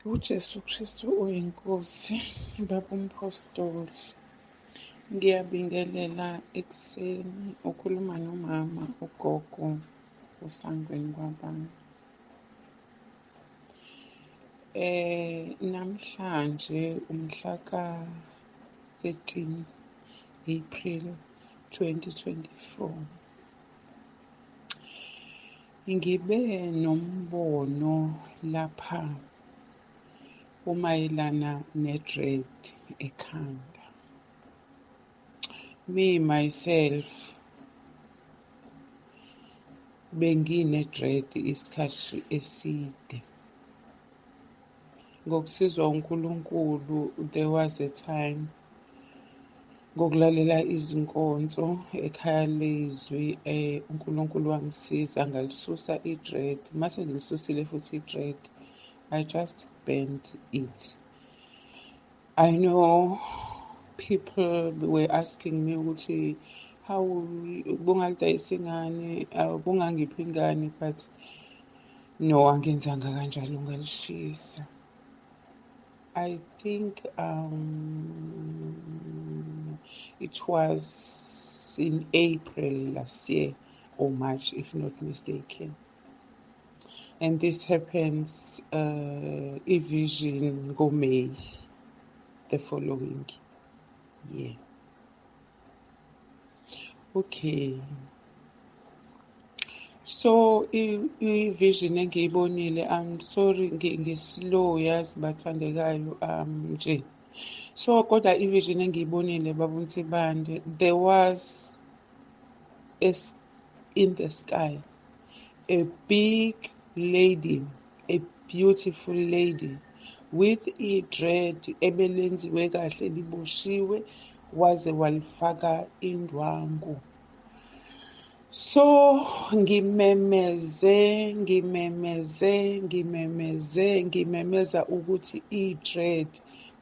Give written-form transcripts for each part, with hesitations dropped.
UJesu Kristu uyiNkosi, Baba uMphostoli. Ngiyabingelela ekuseni, ukhuluma nomama ugogo osangweni kwabantu. Namhlanje umhla ka-13 April 2024. Ngibe nombono lapha umayelana ne-dread ekhanda. Me myself bengine-dread isikhathi eside. Ngokusizwa uNkulunkulu, there was a time ngokulalela izinkonzo ekhaya lezwi, uNkulunkulu wangisiza ngalisusa i-dread. Mase ngilisusile futhi i-dread, I just burnt it. I know people were asking me ukuthi how bungalidayisa ingane, bungangiphi ingane, but no, angenzanga kanjalo, ngalishisa. I think it was in April last year or March, if not mistaken. And this happens a vision go May the following year. Okay. So i-vision engiyibonile, I'm sorry ngi-slow, yazi bathandekayo, nje. So kodwa i-vision engiyibonile, Baba uNsibande, there was in the sky a big lady, a beautiful lady with a dread ebelenziwe kahle liboshiwe waze walifaka indwangu. So ngimemeze ngimemeze ngimemeze ngimemeza ukuthi i-dread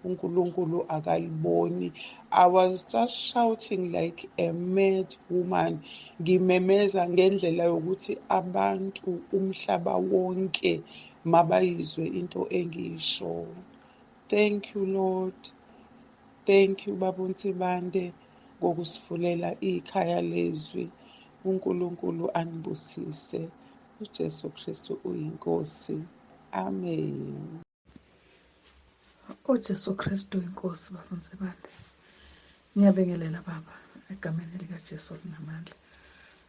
uNkulunkulu akaliboni. I was just shouting like a mad woman, ngimemeza ngendlela yokuthi abantu umhlaba wonke mabayizwe into engiyishoyo. Thank you Lord, thank you Baba uNsibande ngokusivulela ikhaya lezwi. uNkulunkulu anibusise. uJesu Kristu uyiNkosi. Amen. UJesu Kristu inkosi, Baba uNsibande. Ngiyabingelela baba egameni likaJesu elinamandla.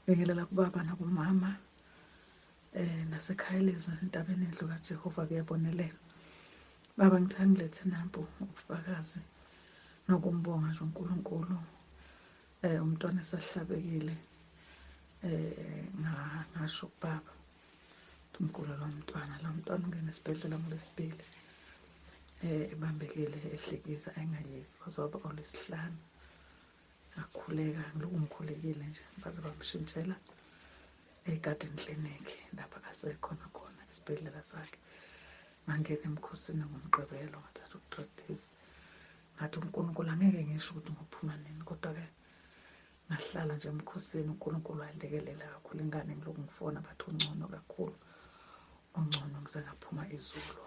Bingelela kubaba nakumama nasekhaya lezwi nasentabeni endlu kaJehova kuyabonelela. Baba, ngithanda ngilethe nampu ubufakazi nokumbonga nje uNkulunkulu. Umntwana esahlabekile, ngasho kubaba umgulo lo mntwana, lo mntwana ungena esibhedlela ngolwesibili, ebambekile ehlikiza engayeki kwaze olwesihlanu. Ngakhuleka ngiloku ngikhulekile nje, baze bamshintshela eGarden Clinic lapha asekhona khona esibhedlela sakhe. Ngangena emkhosini ngoMgqibelo, ngathatha u-3 days. Ngathi uNkulunkulu angeke ngisho ukuthi ngophuma nini, kodwa-ke ngahlala nje emkhosini, uNkulunkulu walekelela kakhulu ingane. Ngiloku ngifona bathi ungcono kakhulu, ungcono. Ngize ngaphuma izolo,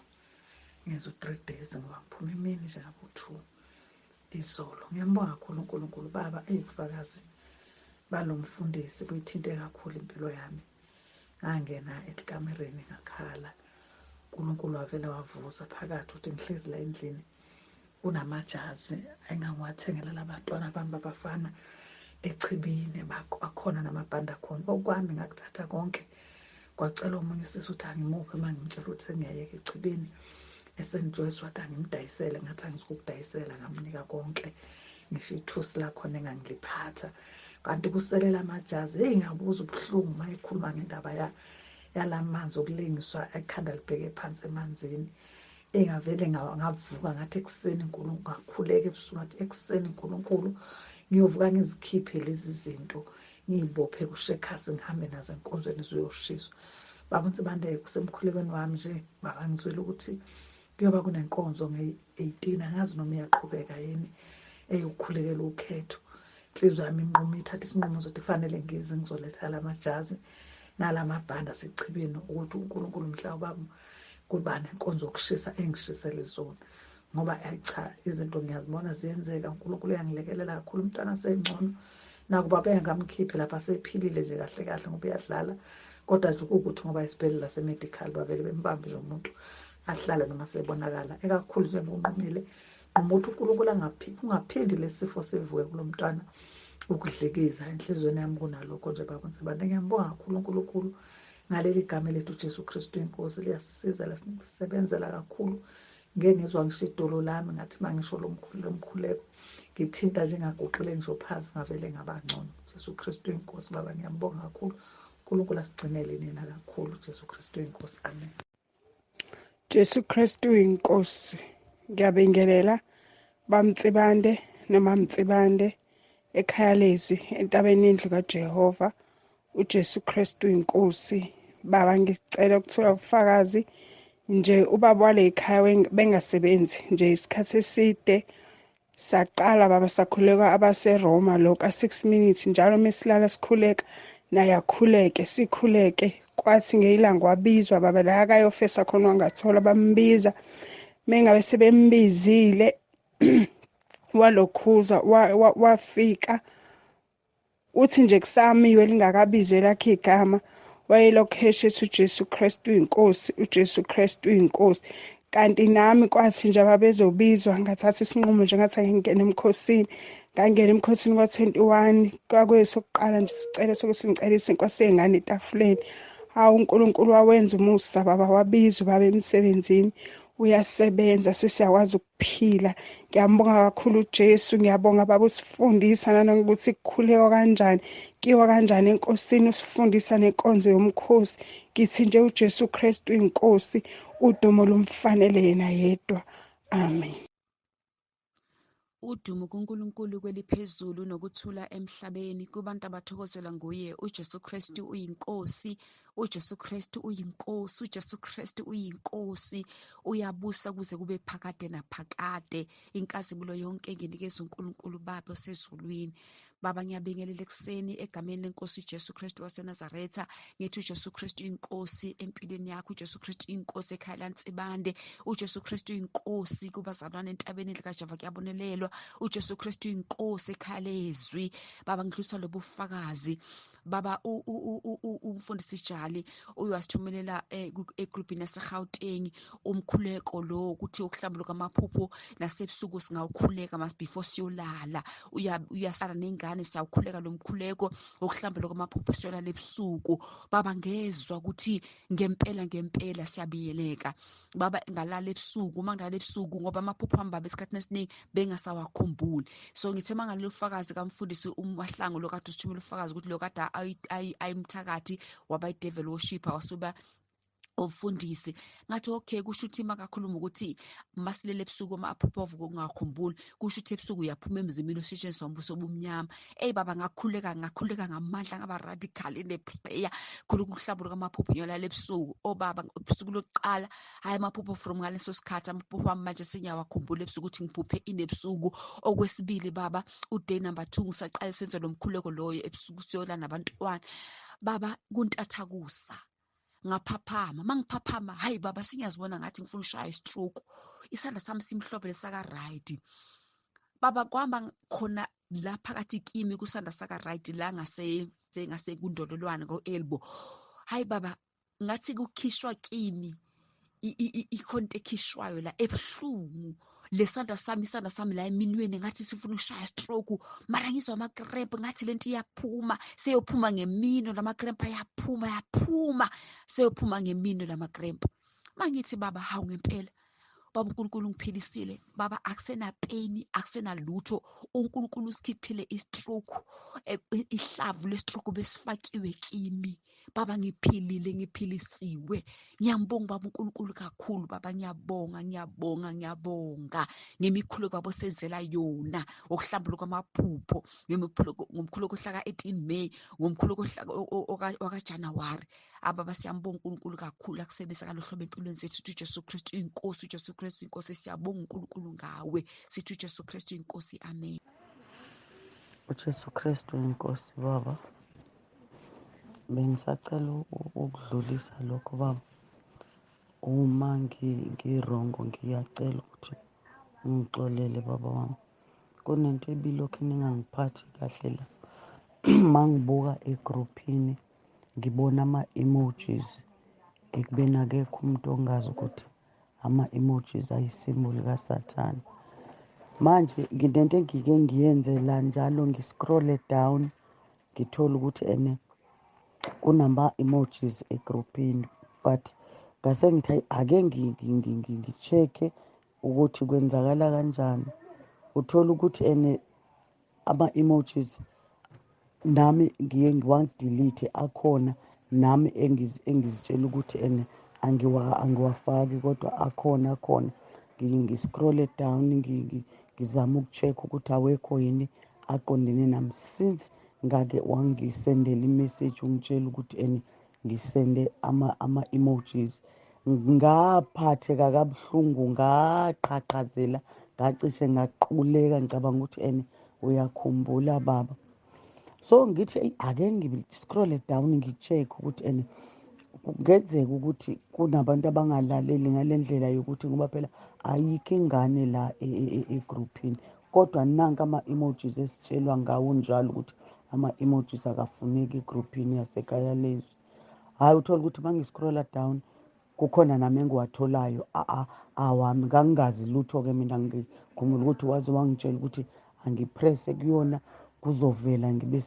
ngenza u-3 days ngoba ngiphuma emini nje ngabo-2 izolo. Ngiyambonga kakhulu uNkulunkulu baba. Eyibufakazi balo mfundisi buyithinte kakhulu impilo yami. Ngangena ekamereni ngakhala, uNkulunkulu wavele wavusa phakathi ukuthi ngihlezi la endlini kunamajazi engangiwathengela labantwana bami babafana echibini, akhona namabhandi akhona okwami, ngakuthatha konke. Kwacela omunye usisi ukuthi angimuphe uma ngimtshela ukuthi sengiyayeka echibini eSt Joyce, wathi angimdayisele, ngathi angizukukudayisela. Ngamnika konke, ngisho ithusi lakhona engangiliphatha, kanti kuselela amajazi. Heyi, ngabuza ubuhlungu uma ekhuluma ngendaba yalamanzi okulengiswa ekhanda libheke phansi emanzini. Engavele ngavuka ngathi ekuseni Nkulunkulu, ngakhuleka ebusuku ngathi ekuseni Nkulunkulu ngiyovuka ngizikhiphe lezi zinto, ngiyibophe kushekhasi, ngihambe nazo enkonzweni ziyoshiswa. Baba uNsibande, kusemkhulekweni wami nje baba, ngizwile ukuthi kuyoba kunenkonzo nge-18, angazi noma iyaqhubeka yini, eyokukhulekela ukhetho. Inhliziyo yami inqumo, ithatha isinqumo sokuthi kufanele ngize ngizoletha lamajazi nalamabhanda asechibini, ukuthi uNkulunkulu mhla ubaba Kuba nenkonzo yokushisa engishisela izona, ngoba cha izinto ngiyazibona ziyenzeka. uNkulunkulu uyangilekelela kakhulu, umntwana sengcono nakuba bengamkhiphi lapha, sephilile nje kahle kahle ngoba uyadlala, kodwa nje ukuthi ngoba isibhedlela se-medical bavele bembambe nje umuntu ahlale noma sebonakala ekakhulu nje ngonqumile nquma ukuthi uNkulunkulu ungaphindi lesifo sivuke kulo mntwana ukudlikiza enhliziyweni yami kunalokho nje baba Nsibande. Ngiyambonga kakhulu uNkulunkulu ngaleli gama lethu Jesu Kristu inkosi, liyasisiza lasisebenzela kakhulu. Ngeke ngizwa ngisho idolo lami ngathi mangisho lomkhuleko ngithinta nje ngaguqile ngisho phansi ngavele ngaba ngcono. Jesu Kristu inkosi baba, ngiyambonga kakhulu. uNkulunkulu asigcinele nina kakhulu. Jesu Kristu inkosi, amen. Jesu Kristu inkosi. Ngiyabingelela bamtsibande noma Mtsibande ekhaya lezwi entabeni yendlu kaJehova. uJesu Kristu inkosi. Baba ngicela ukuthola ubufakazi nje, ubaba wale ekhaya bengasebenzi nje isikhathi eside. Saqala baba sakhuleka abaseRoma lo ka 6 minutes njalo mesilala sikhuleka naye akhuleke sikhuleke. Kwathi ngelanga wabizwa baba la akayofesa khona wangathola, bambiza. Mengabe sebembizile walokhuza wafika uthi nje kusamiwe lingakabizwe lakhe igama, wayelokhu ethi uJesu Kristu inkosi, uJesu Kristu inkosi. Kanti nami kwathi nje ababezobizwa ngathatha isinqumo nje ngathi ngingena emkhosini. Ngangena emkhosini kwa-21 kwakwesokuqala nje sicelo sokuthi ngicela isinkwa sey'ngane etafuleni. Hawu, uNkulunkulu wawenza umusa baba, wabizwa baba emsebenzini, uyasebenza, sesiyakwazi ukuphila. Ngiyambonga kakhulu uJesu, ngiyabonga baba usifundisa nanokuthi kukhulekwa kanjani, kiwa kanjani enkosini, usifundisa nenkonzo yomkhosi. Ngithi nje uJesu Kristu inkosi, udumo lumfanele yena yedwa. Amen. Udumo kuNkulunkulu kweliphezulu nokuthula emhlabeni kubantu abathokozela nguye. uJesu Kristu uyinkosi, uJesu Kristu uyinkosi, uJesu Kristu uyinkosi, uyabusa kuze kube phakade naphakade. Inkazimulo yonke nginikeza uNkulunkulu Baba osezulwini. Baba ngiyabingelela ekuseni egameni lenkosi uJesu Kristu waseNazaretha. Ngithi uJesu Kristu inkosi empilweni yakho, uJesu Kristu inkosi ekhaya laNtsibande, uJesu Kristu inkosi kubazalwane entabeni likaJehova kuyabonelelwa, uJesu Kristu inkosi ekhaya lezwi. Baba ngidlulisa lobufakazi baba. Umfundisi Jali uyasithumelela egrupini yaseGauteng umkhuleko lo ukuthi ukuhlambuluka amaphupho nasebusuku singawukhuleka mas before siyolala. Uyasala nengane siyawukhuleka lo mkhuleko wokuhlambuluka amaphupho siyolala ebusuku. Baba ngezwa ukuthi ngempela ngempela siyabiyeleka baba, ngalala ebusuku. Uma ngilala ebusuku ngoba amaphupho ami baba esikhathini esiningi bengasawakhumbuli, so ngithe mangalelo ufakazi kamfundisi uMahlangu lo kade usithumela ufakazi ukuthi lo kade ayimthakathi waba i-devil worshipper wasuba umfundisi, ngathi okay, kusho ukuthi makakhuluma ukuthi masilele ebusuku amaphupho avuka ungakhumbuli, kusho ukuthi ebusuku uyaphuma emzimbeni usetshenziswa umbuso obumnyama. Ey baba ngakhuleka ngakhuleka ngamandla, ngaba radical in the prayer, khuluma ukuhlambuluka amaphupho ngiyolala ebusuku. Obaba ubusuku lokuqala hayi amaphupho from ngaleso sikhathi amaphupho ami manje sengiyawakhumbula ebusuku ukuthi ngiphuphe inebusuku. Okwesibili baba uday number 2 ngisaqala senze lo mkhuleko loyo ebusuku siyola nabantwana baba kuntathakusa ngaphaphama. Mangiphaphama hayi baba sengiyazibona ngathi ngifuna ushaya istroke, isandla sami simhlophe lesaka right baba, kwamba khona la phakathi kimi kusandla saka right la ngase ngase kundololwana ngo elbow. Hayi baba ngathi kukhishwa kimi ikhonto ekhishwayo la ebuhlungu lesandla sami, isandla sami la eminweni ngathi sifuna ukushaya stroke, mara ngizwa ama cramp ngathi lento iyaphuma, seyophuma ngemino lama cramp ayaphuma yaphuma seyophuma ngemino lama cramp. Mangithi baba hawu ngempela baba uNkulunkulu ngiphilisile baba, akusena pain akusena lutho, uNkulunkulu usikhiphile istroke, ihlavu lestroke besifakiwe kimi baba, ngiphilile ngiphilisiwe. Ngiyambonga baba uNkulunkulu kakhulu baba, ngiyabonga ngiyabonga ngiyabonga ngemikhuleko baba osenzela yona okuhlambuluka amaphupho, ngemikhuleko ngomkhuleko ohlaka 18 May, ngomkhuleko ohlaka wakaJanuary. Ababa siyambonga uNkulunkulu kakhulu akusebenzisa kalohlobo empilweni zethu. Sithi uJesu Kristu inkosi, uJesu Kristu inkosi, siyabonga uNkulunkulu ngawe, sithi uJesu Kristu inkosi, amen. uJesu Kristu inkosi baba, bengisacela ukudlulisa lokho baba. Uma ngi-wrong ngiyacela ukuthi ungixolele baba wami. Kunento ebilokhu ningangiphathi kahle la. Uma ngibuka egruphini ngibona ama-emojis ekubeni akekho umuntu ongazi ukuthi ama-emojis ayisimboli kaSathane. Manje nginento engike ngiyenze la njalo, ngi-scroll-e down ngithole ukuthi ene kunama-emojis egruphini, but ngase ngithi hhayi ake ngi-check-e ukuthi kwenzakala kanjani. Uthole ukuthi ene ama-emojis nami ngiye ngiwa-delete akhona, nami engizitshela ukuthi ene angiwafaki kodwa akhona khona. Ngi-scroll-e down ngizama uku-check ukuthi awekho yini aqondene nami since ngake wangisendela i-message ungitshela ukuthi ene ngisende ama-emojis. Ngaphatheka kabuhlungu, ngaqhaqhazela, ngacishe ngaquleka, ngicabanga ukuthi ene uyakhumbula baba. So ngithi eyi ake ngi-scroll-e down ngi-check ukuthi ene kungenzeka ukuthi kunabantu abangalaleli ngale ndlela yokuthi, ngoba phela ayikho ingane la egruphini, kodwa nanka ama-emojis esitshelwa ngawo njalo ukuthi ama-emojis akafuneki egruphini yasekhaya lezwi. Hhayi, uthole ukuthi uma ngi-scroll-a down kukhona nami engiwatholayo awami. Ngangingazi lutho-ke mina, ngikhumbula ukuthi waze wangitshela ukuthi angi-press-e kuyona kuzovela, ngibe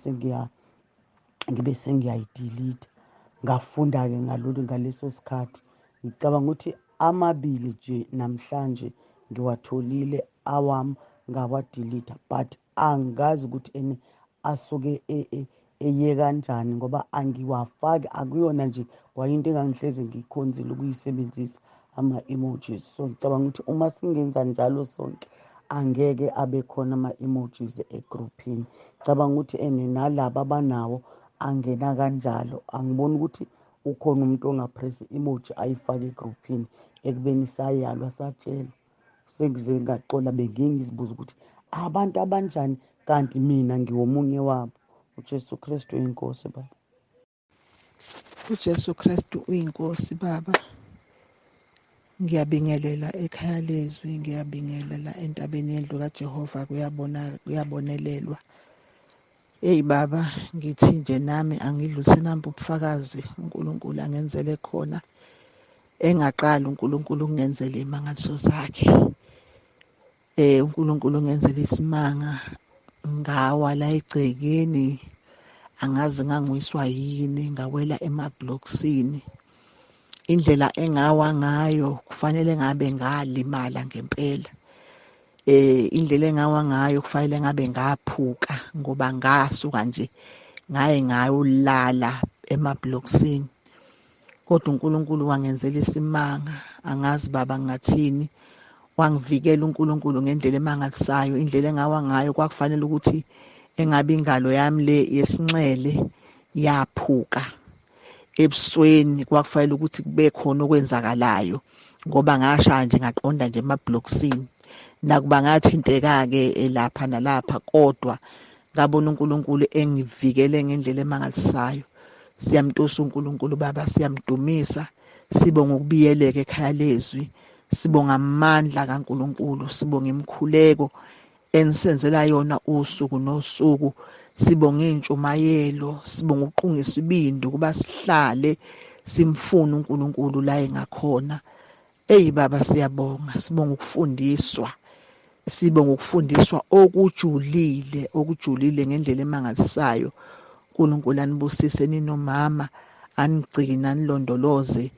sengiyayi-delete. Ngafunda-ke ngaleso sikhathi. Ngicabanga ukuthi amabili nje namhlanje ngiwatholile awami, ngawa-delete-a, but angazi ukuthi ene asuke eye kanjani ngoba angiwafaki. Akuyona nje kwayinto engangihlezi ngiyikhonzile ukuyisebenzisa ama-emojis. So ngicabanga ukuthi uma singenza njalo sonke angeke abe khona ama-emojis egruphini. Ngicabanga ukuthi ene nalaba abanawo angena kanjalo. Angiboni ukuthi ukhona umuntu onga-press i-emoji ayifake egruphini ekubeni sayalwa satshelwa. Sekuze ngaxola, bengiye ngizibuza ukuthi abantu abanjani kanti mina ngiwomunye wabo. UJesu Kristu uyinkosi baba. UJesu Kristu uyinkosi baba. Ngiyabingelela ekhaya lezwi, ngiyabingelela entabeni yendlu kaJehova, kuyabonelelwa. Hey baba, ngithi nje nami angidlulise nampa ubufakazi uNkulunkulu angenzele khona, engaqala uNkulunkulu ungenzele imangaliso zakhe. uNkulunkulu ungenzele isimanga, ngawa la egcekeni, angazi ngangiwiswa yini, ngawela emabloksini. Indlela engawa ngayo kufanele ngabe ngalimala ngempela. Indlela engawa ngayo kufanele ngabe ngaphuka, ngoba ngasuka nje ngaye ngayolala emabloksini. Kodwa uNkulunkulu wangenzela isimanga, angazi baba ngingathini. Wangivikela uNkulunkulu ngendlela emangalisayo. Indlela engawa ngayo kwakufanele ukuthi engabe ingalo yami le yesinxele yaphuka ebusweni, kwakufanele ukuthi kube khona okwenzakalayo, ngoba ngashaya nje ngaqonda nje emabloksini. Nakuba ngathinteka-ke lapha nalapha, kodwa ngabona uNkulunkulu engivikele ngendlela emangalisayo. Siyamtusa uNkulunkulu baba, siyamdumisa, sibonga ukubiyeleka ekhaya lezwi, sibonga amandla kaNkulunkulu, sibonga imikhuleko enisenzela yona usuku nosuku, sibonga intshumayelo, sibonga ukuqungisa ibindi ukuba sihlale simfune uNkulunkulu la engakhona. Ey baba siyabonga, sibonga ukufundiswa, sibonga ukufundiswa okujulile, okujulile ngendlela emangalisayo. uNkulunkulu anibusise ninomama, anigcine, anilondoloze,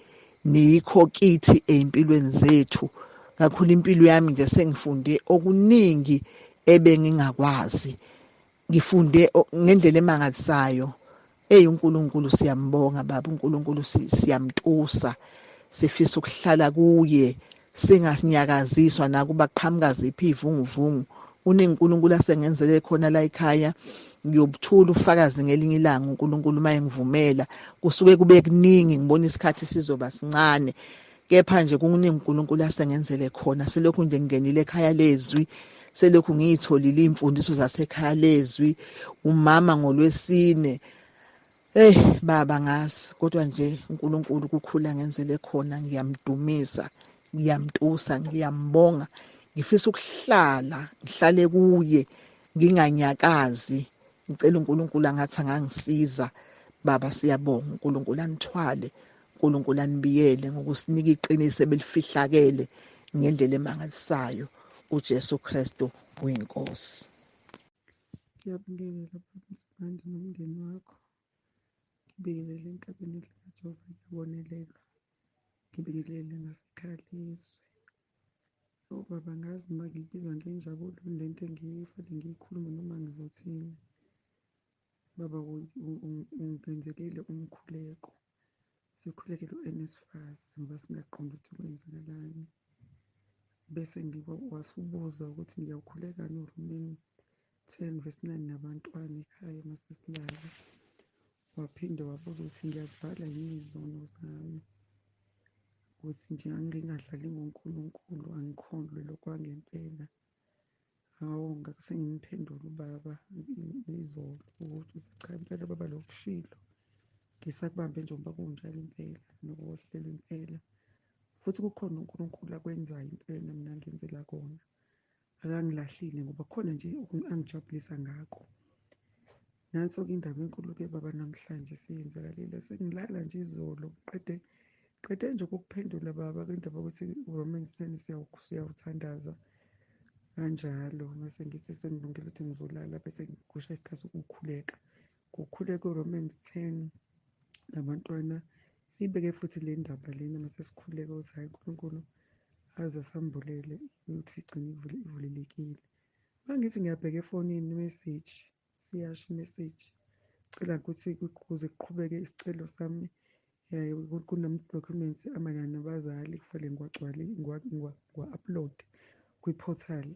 niyikho kithi ey'mpilweni zethu. Kakhulu impilo yami nje sengifunde okuningi ebengingakwazi, ngifunde ngendlela emangalisayo. Ey uNkulunkulu siyambonga baba, uNkulunkulu siyamtusa, sifisa ukuhlala kuye, singasinyakaziswa nakuba qhamuka ziphi ivunguvungu. Kuningi uNkulunkulu asengenzele khona la ekhaya, ngiyobuthula ufakazi ngelinye ilanga uNkulunkulu uma engivumela. Kusuke kube kuningi, ngibona isikhathi sizoba sincane, kepha nje kuningi uNkulunkulu asengenzele khona. Selokhu nje ngingenile ekhaya lezwi, selokhu ngiyitholile iy'mfundiso zasekhaya lezwi, umama ngolwesine Hey baba, ngazi kodwa nje uNkulunkulu kukhula ngenzele khona, ngiyamdumisa, ngiyamtusa, ngiyambonga. Ngifisa ukuhlala ngihlale kuye nginganyakazi. Ngicela uNkulunkulu angathi angangisiza baba. Siyabonga, uNkulunkulu anithwale, uNkulunkulu anibiyele ngokusinika iqiniso ebelifihlakele ngendlela emangalisayo. uJesu Kristu uyinkosi. Ngiyabingelela baba Msibandi nomndeni wakho. Ngibingelele entabeni likaJehova, ngiyabonelelwa. Ngibingelele ngasekhaya lezwe. Oh baba, ngazi noma ngikubiza ngenjabulo lento engifanele ngiyikhulume noma ngizothini. Baba, ungenzelile umkhuleko. Sikhulekele u-NSFAS ngoba singaqondi ukuthi kwenzakalani. Bese wasubuza ukuthi ngiyawukhuleka noRomeni 10 verse 9 nabantwana ekhaya masesilala. Waphinde wabuza ukuthi ngiyazibhala yini izono zami, ukuthi nje angingadlali ngoNkulunkulu, angikhonlwe lokwangempela. Hawu, ngase ngimphendule ubaba izolo ukuthi cha impela baba lokushilo ngisakubambe njengoba kunjalo impela nokuhlelo impela. Futhi kukhona uNkulunkulu akwenzayo empilweni nami nangenzela kona, akangilahlile ngoba khona nje angijabulisa ngakho. Nanso-ke indaba enkulu-ke baba namhlanje siyenzakalile. Sengilala nje izolo qede nje ukukuphendula baba kwindaba yokuthi uRomans 10 siyawuthandaza kanjalo. Mase ngithi sengilungele ukuthi ngizolala bese ngigusha isikhathi sokukhuleka. Kukhuleka uRomans 10 nabantwana. Sibeke futhi le ndaba lena mase sikhuleka ukuthi hhayi uNkulunkulu aze asambulele ukuthi igcine ivulelekile. Mangithi ngiyabheka efonini imeseji, siyasho imeseji. Cela ukuthi kuze kuqhubeke isicelo sami, kunama-documents amayelana nabazali kufanele ngiwagcwale ngiwa-upload kwi-portal.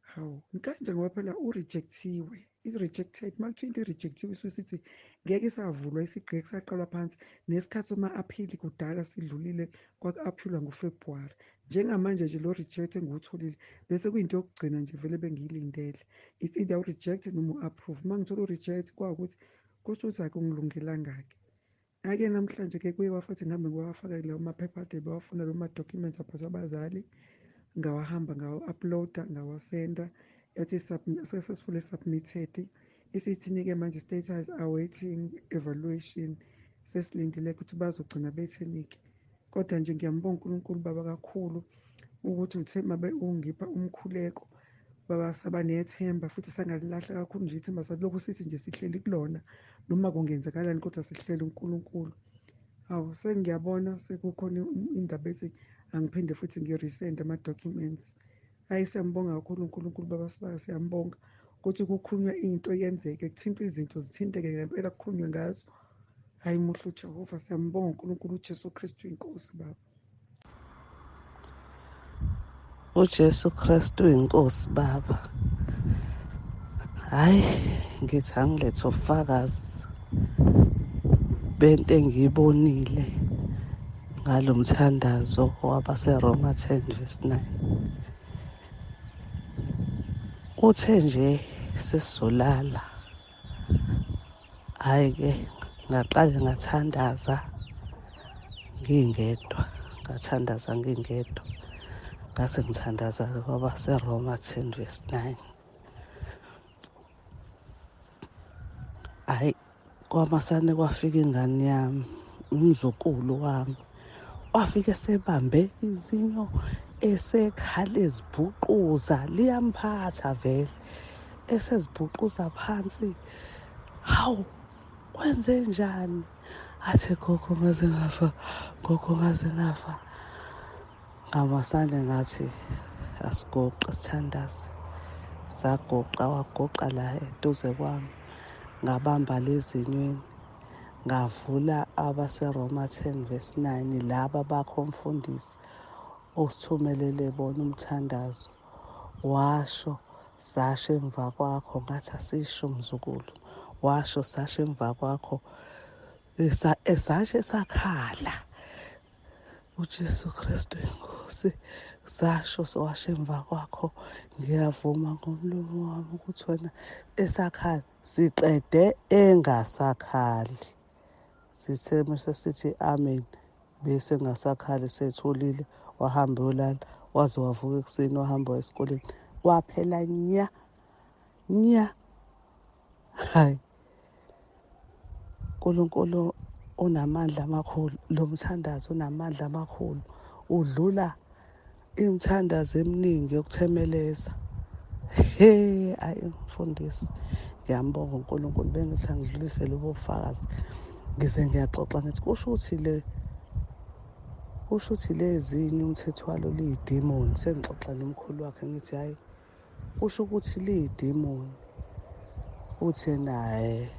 Hawu, kanje ngoba phela u-reject-iwe, i-rejected. Uma kuthiwa into i-reject-iwe isuke isithi ngeke isavulwa, isigqeke kusaqalwa phansi. Nesikhathi soma-appeal kudala sidlulile, kwaku-appeal-wa ngoFebruwari. Njengamanje nje lo reject engiwutholile bese kuyinto yokugcina nje vele bengiyilindele. It's either u-reject noma u-approve. Uma ngithola u-reject kwawukuthi kusho ukuthi akungilungelanga-ke. Ake namhlanje-ke kuye kwafuthi ngihambe ngiwafaka lawo maphepha ade bewafuna, lawo ma-documents aphathwa abazali, ngawahamba ngawa-upload-a ngawasenda, yathi successfully submitted. Isithini-ke manje status awaiting evaluation. Sesilindile ukuthi bazogcina betheni-ke. Kodwa nje ngiyambonga uNkulunkulu baba kakhulu ukuthi uthe mabe ungipha umkhuleko baba saba nethemba futhi sangalilahla kakhulu nje ithemba, salokhu sithi nje sihleli kulona noma kungenzakalani kodwa sihleli uNkulunkulu. Hawu, sengiyabona sekukhona indaba ethi angiphinde futhi ngi-resend ama-documents. Hhayi, siyambonga kakhulu uNkulunkulu baba, siyambonga ukuthi kukhulunywa into yenzeke, kuthintwe izinto zithinteke ngempela kukhulunywe ngazo. Hhayi, muhle uJehova, siyambonga uNkulunkulu uJesu Kristu inkosi baba. uJesu Kristu uyinkosi baba. Hhayi, ngithi angilethe ubufakazi bento engiyibonile ngalo mthandazo wabaseRoma 10 verse 9. Uthe nje sesizolala, hhayi-ke ngaqale ngathandaza ngingedwa, ngathandaza ngingedwa. Ngase ngithandaza-ke kwabaseRoma 10 verse 9. Hhayi, kwamasane kwafika ingane yami, umzukulu wami, wafika esebambe izinyo, esekhala ezibhuquza, liyamphatha vele, esezibhuquza phansi. Hawu, kwenze njani? Athi gogo ngaze ngafa, gogo ngaze ngafa. Ngamasane ngathi asigoqe sithandaze. Sagoqa, wagoqa la eduze kwami, ngabamba lezinyweni, ngavula abaseRoma 10 verse 9, laba bakho mfundisi osithumelele bona umthandazo. Washo sasho emva kwakho, ngathi asisho mzukulu, washo sasho emva kwakho, esasho esakhala. uJesu Kristu inkosi. Nkosi, sasho sowasho emva kwakho. Ngiyavuma ngomlomo wami ukuthi wena esakhala siqede engasakhali. Sithe mase sithi amen, bese engasakhali, sethulile, wahamba uyolala, waze wavuka ekuseni, wahamba waya esikoleni, waphela nya nya. Hayi, uNkulunkulu unamandla amakhulu, lo mthandazo unamandla amakhulu, udlula imithandazo eminingi yokuthemeleza. He, ayi mfundisi, ngiyambonga uNkulunkulu. Bengithi angidlulise lobo bufakazi, ngize ngiyaxoxa ngithi kusho ukuthi le, kusho ukuthi lezinye umthetho walo liyidimoni. Sengixoxa nomkhulu wakhe ngithi hhayi, kusho ukuthi liyidimoni. Uthi naye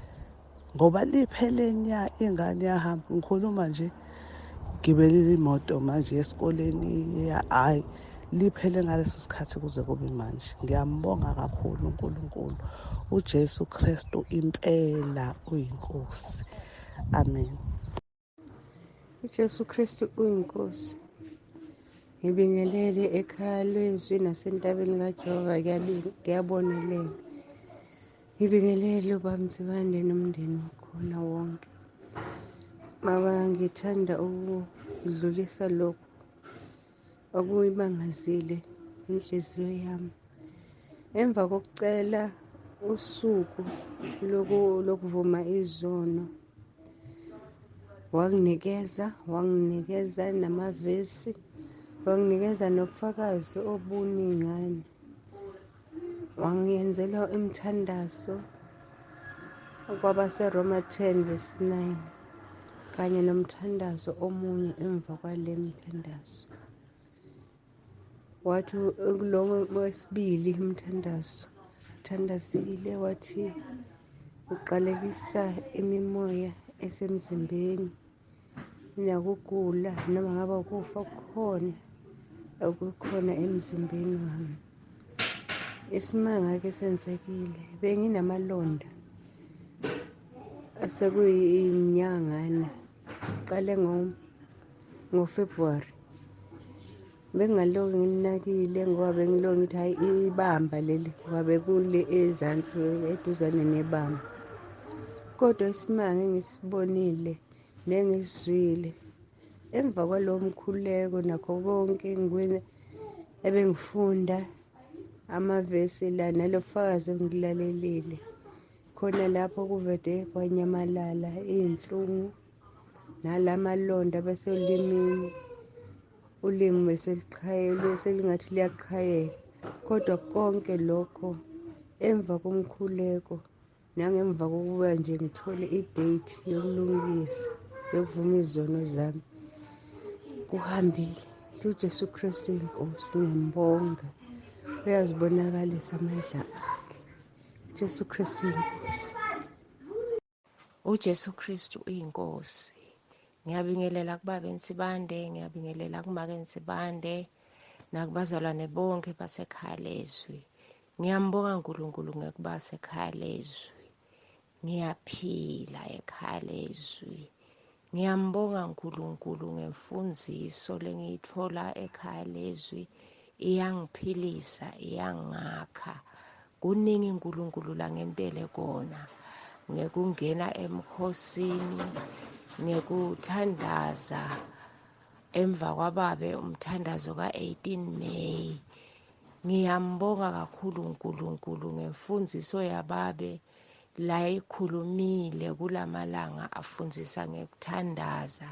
ngoba liphele nya, ingane yahamba. Ngikhuluma nje gibelile imoto manje esikoleni, hhayi liphele ngaleso sikhathi kuze kube manje. Ngiyambonga kakhulu uNkulunkulu, uJesu Kristu impela uyiNkosi. Amen. UJesu Kristu uyiNkosi. Ngibingelele ekhaya lwezwi nasentabeni kaJehova, kuyabonelela. Ngibingelele ubaba Nsibande nomndeni wakhona wonke. Baba, ngithanda ukudlulisa lokhu okuyibangazile inhliziyo yami. Emva kokucela usuku lokuvuma izono, wanginikeza namavesi, wanginikeza nobufakazi obuningana, wangiyenzela imithandazo kwabaseRoma 10 verse 9 kanye nomthandazo omunye emva kwale mithandazo. Wathi kulo wesibili umthandazo, thandazile, wathi uqalekisa imimoya esemzimbeni nakugula noma ngaba ukufa kukhona okukhona emzimbeni wami. Isimanga-ke senzekile, benginamalonda asekuyinyangana, qale ngoFebruwari. Bengingalokhu ngilinakile ngoba bengilokhu ngithi hhayi ibamba leli, ngoba bekule ezansi eduzane nebamba. Kodwa isimanga engisibonile nengisizwile emva kwalowo mkhuleko nakho konke ebengifunda amavesi la nalo bufakazi engikulalelile, khona lapho kuvede kwanyamalala iy'nhlungu nalamalonda abesolimini, ulimi beseliqhayelwe selingathi liyaqhayeka. Kodwa konke lokho emva komkhuleko nangemva kokuba nje ngithole i-date yokulungisa, yokuvuma izono zami, kuhambile. UJesu Kristu iNkosi, ngiyambonga, uyazibonakalisa amandla akhe. uJesu Kristu iNkosi. UJesu Kristu uyiNkosi. Ngiyabingelela kubaba Nsibande, ngiyabingelela kumake Nsibande nakubazalwane bonke basekhaya lezwi. Ngiyambonga uNkulunkulu ngekuba sekhaya lezwi. Ngiyaphila ekhaya lezwi. Ngiyambonga uNkulunkulu ngemfundiso lengiyithola ekhaya lezwi, iyangiphilisa, iyangakha. Kuningi uNkulunkulu langentele kona ngekungena emkhosini, ngekuthandaza emva kwababe umthandazo ka-18 May. Ngiyambonga kakhulu uNkulunkulu ngemfundiso yababe la ikhulumile kulamalanga afundzisa ngekuthandaza.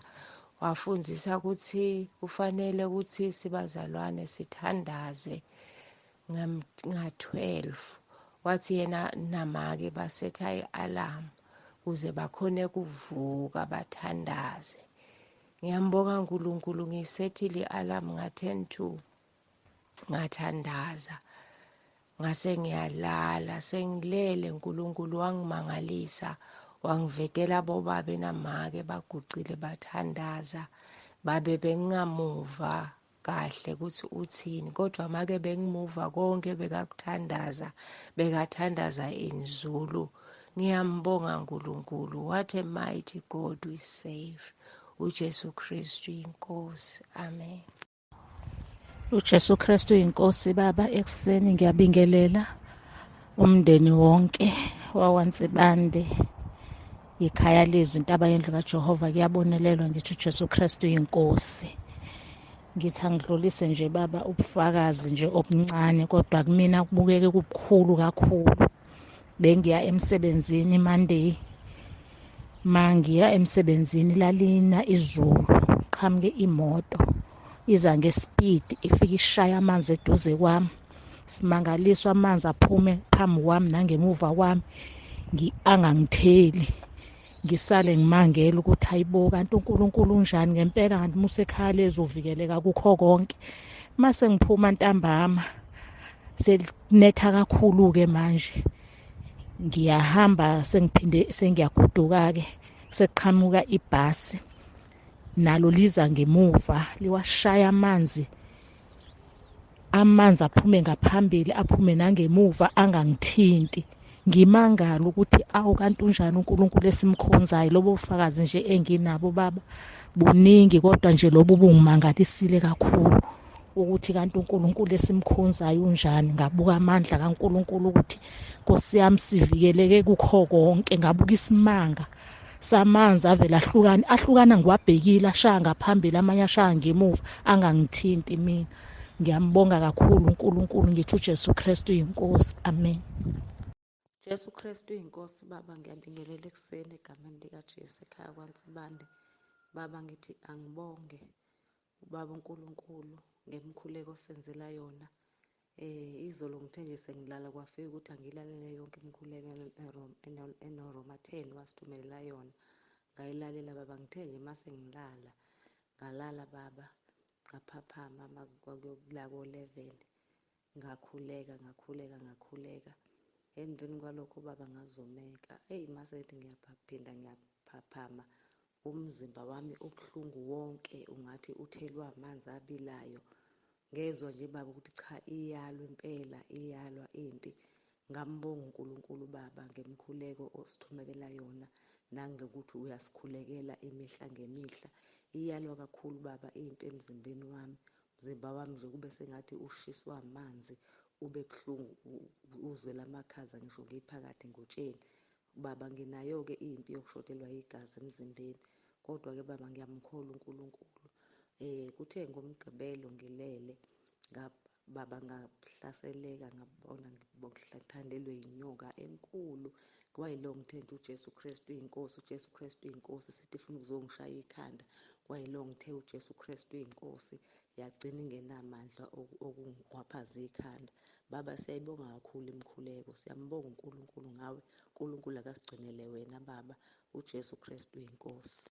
Wafundzisa ukuthi kufanele ukuthi sibazalwane sithandaze nga-12. Wathi yena namake basetha i-alarm ukuze bakhone kuvuka bathandaze. Ngiyambonga uNkulunkulu, ngiyisethile i-alarm nga-10 to, ngathandaza ngase ngiyalala. Sengilele, uNkulunkulu wangimangalisa, wangivetela bobabe namake bagucile bathandaza. Babe bengingamuva kahle ukuthi uthini, kodwa make bengimuva konke bekakuthandaza, bekathandaza in Zulu. Ngiyambonga uNkulunkulu. What a mighty God we save. uJesu Kristu iNkosi. Amen. UJesu Kristu inkosi baba. Ekuseni ngiyabingelela umndeni wonke wakwaNsibande, ikhaya lezwi, intaba yendlu kaJehova, kuyabonelelwa. Ngithi uJesu Kristu inkosi. Ngithi angidlulise nje baba ubufakazi nje obuncane, kodwa kumina kubukeke kubukhulu kakhulu. Bengiya emsebenzini Monday, mangiya emsebenzini lalina izulu, qhamuke imoto iza ngespeed, ifika ishaya amanzi eduze kwami. Simangaliswa, amanzi aphume phambi kwami nangemuva kwami, angangitheli. Ngisale ngimangela ukuthi hayibo, kanti uNkulunkulu unjani ngempela, kanti musekhaya lezovikeleka kukho konke. Mase ngiphuma ntambama selinetha kakhulu-ke manje, ngiyahamba sengiphinde sengiyagoduka-ke, sekuqhamuka ibhasi nalo liza ngemuva, liwashaya amanzi, amanzi aphume ngaphambili aphume nangemuva angangithinti. Ngimangala ukuthi awu, kanti unjani uNkulunkulu esimkhonzayo. Lobo bufakazi nje enginabo baba buningi, kodwa nje lobu bungimangalisile kakhulu ukuthi kanti uNkulunkulu esimkhonzayo unjani. Ngabuka amandla kaNkulunkulu ukuthi Nkosi yami sivikeleke kukho konke. Ngabuka isimanga samanzi avela ahlukana ahlukana, ngiwabhekile, ashaya ngaphambili amanye ashaya ngemuva, angangithinti mina. Ngiyambonga kakhulu uNkulunkulu, ngithi uJesu Kristu uyinkosi. Amen. Jesu Kristu uyinkosi baba. Ngiyabingelela ekuseni egameni likaJesu ekhaya kwaNsibande. Baba, ngithi angibonge ubaba uNkulunkulu ngemkhuleko osenzela yona. Izolo ngithe nje sengilala kwafika ukuthi angilalele yonke imikhuleko enoRoma 10 wasithumelela yona. Ngayilalela baba, ngithe nje mase ngilala ngalala baba, ngaphaphama kwakuyokula ko-11, ngakhuleka ngakhuleka ngakhuleka. Emveni kwalokho baba ngazomeka. Eyi, mase ngithi ngiyaphinda ngiyaphaphama, umzimba wami ubuhlungu wonke, ungathi uthelwe amanzi abilayo. Ngezwa nje baba ukuthi cha, iyalwa impela, iyalwa impi. Ngambonga uNkulunkulu baba ngemkhuleko osithumelela yona, nangokuthi uyasikhulekela imihla ngemihla. Iyalwa kakhulu baba impi emzimbeni wami. Umzimba wami nje kube sengathi ushiswa amanzi, ube buhlungu, uzwela amakhaza ngisho ngiphakathi ngotsheni. Baba nginayo-ke impi yokushotelwa igazi emzimbeni, kodwa-ke baba ngiyamkholwa uNkulunkulu. Kuthe ngoMgqibelo ngilele baba ngahlaseleka, ngabona ngithandelwe inyoka enkulu. Kwayilo ngithe nje uJesu Kristu uyinkosi, uJesu Kristu uyinkosi, sithi ifuna ukuzongishaya ikhanda. Kwayilo ngithe uJesu Kristu uyinkosi, yagcina ingenamandla okungwaphaza ikhanda. Baba siyayibonga kakhulu imikhuleko, siyambonga uNkulunkulu ngawe. uNkulunkulu akasigcinele wena baba, uJesu Kristu uyinkosi.